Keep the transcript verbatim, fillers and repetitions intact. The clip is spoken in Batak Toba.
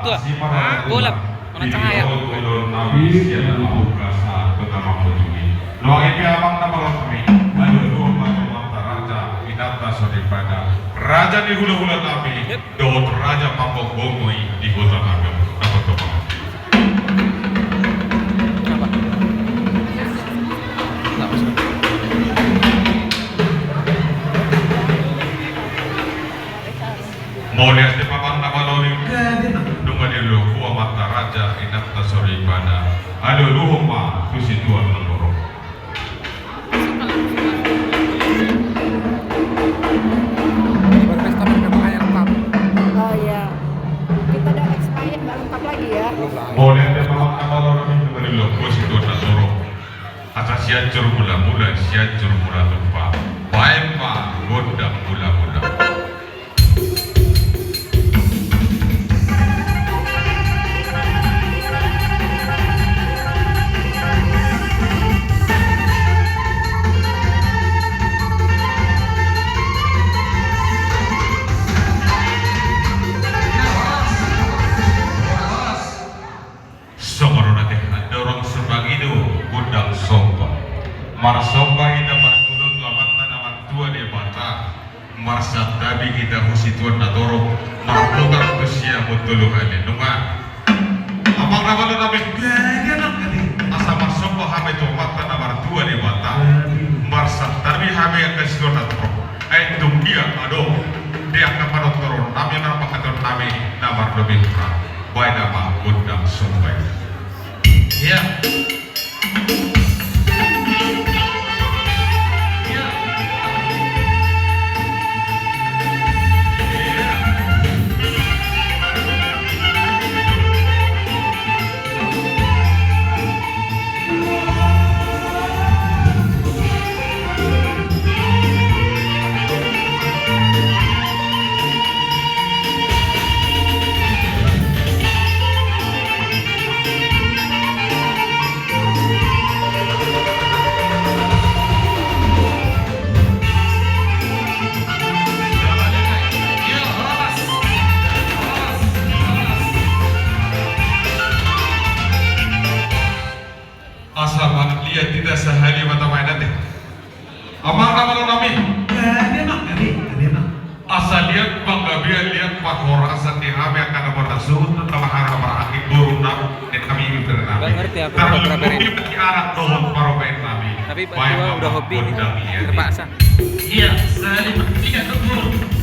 Ah, golap. Mana cahaya? Nuaeng pe amang na malobi, alualuhon ma tu amanta raja, inanta soripada, raja ni hulahula nami, dohot raja panggogo i di huta nami. Dapotan ma. Mauliate ma amang na malobi. Nunga dialualuhon amanta raja, inanta soripada, alualuhon ma tu situan na torop. Berpesta pakai yang lengkap. Oh iya. Kita udah expired, nggak lengkap lagi ya. Mauliate ma amang na malobi, nunga dialualuhon situan na torop. Asa Sianjur Mulamula, Sianjur Mulatumpa, baen ma gondang mulamula. Songon on ate, andorang so mangido gondang somba, marsomba hita marjolo tu Amanta na martua Debata, marsantabi hita tu situan na torop, marputar tu siamun tolu hali. Nunga. Amang na malobi, gabe nang ate. Asa marsomba hami tu Amanta na martua Debata, marsantabi hami angka situan na torop. Ai tung dia adong di angka panortoron nami, na pangkataion nami na marlobi hurang. Baen ma gondang somba i. Iya. Asa mangan liat hita sahali ma tabaen ate. Amang na malobi nami. Gabe ma, gabe, gabe ma. Asa liat panggabean, liat panghorasan di hami angka na marsuhut, na marhaha maranggi, boru nami, nami, ibebere nami. Nggak ngerti aku. Tarlumobi di anak dohot parumaen nami. Tapi baen ma udah hobi, gondang i ate. Terpaksa. Iya, sahali ma, iya, betul.